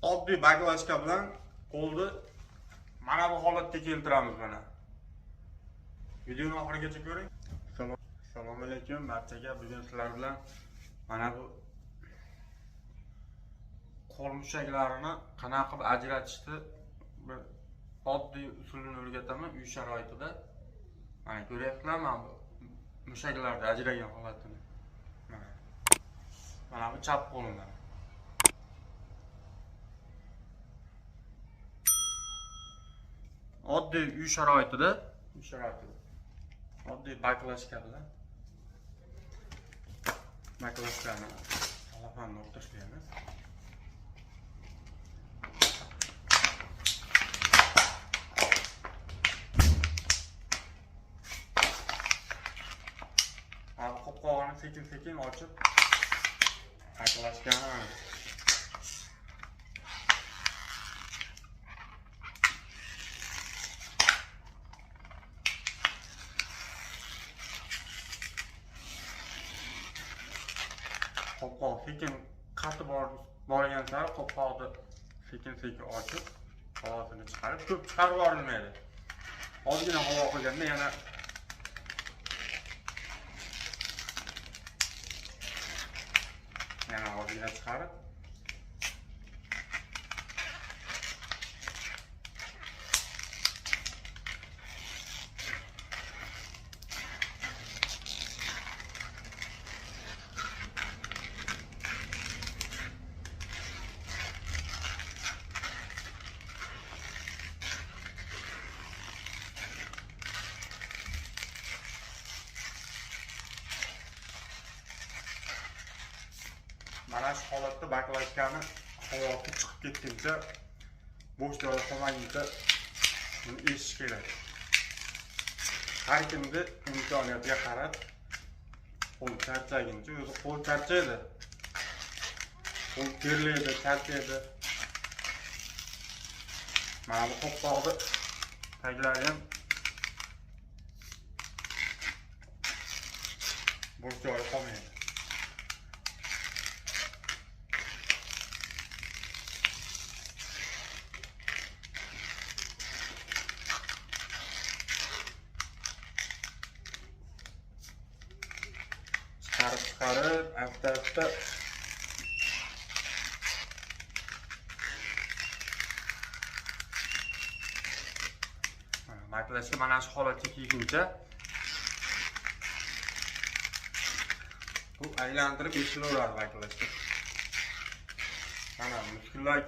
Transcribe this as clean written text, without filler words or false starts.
Oddiy baklashka bilan qo'lni mana bu holatga keltiramiz mana. Videoni oxirigacha ko'ring. Assalomu alaykum barchaga. Bugun sizlar bilan mana bu qo'l mushaklarini qanaqa qilib ajratishni bir oddiy usulini o'rgataman uy sharoitida. Mana ko'ryapsizlar, mana bu mushaklarni ajragan holatini. Mana bu chap qo'lim mana. Oddiy uy sharoitida, oddiy baklashka bilan baklashkani salofonni olib tashlaymiz. Qopqog'ini sekin-sekin ochib baklashkani qopqoq sekin qatib borgan sari qopqoqni sekin-sekin ochib havosini chiqarib, ko'p chiqarib yuborilmaydi. Ozgina havo qilganda yana ozgina chiqarib mana shu holatda baklashkani havosi chiqib ketguncha, bo'sh joyi qolmaguncha buni eshish kerak. Har kimni imkoniyatiga qarab qo'l charchaguncha, o'zi qo'l charchaydi, qo'l terlaydi, charchaydi. Mana bu qopqoqni taglari ham bo'sh joyi qolmaydi. Chiqarib, asta-asta baklashka mana shu holatga kelguncha bu aylantirib eshilaveradi baklashka. Mana muskullar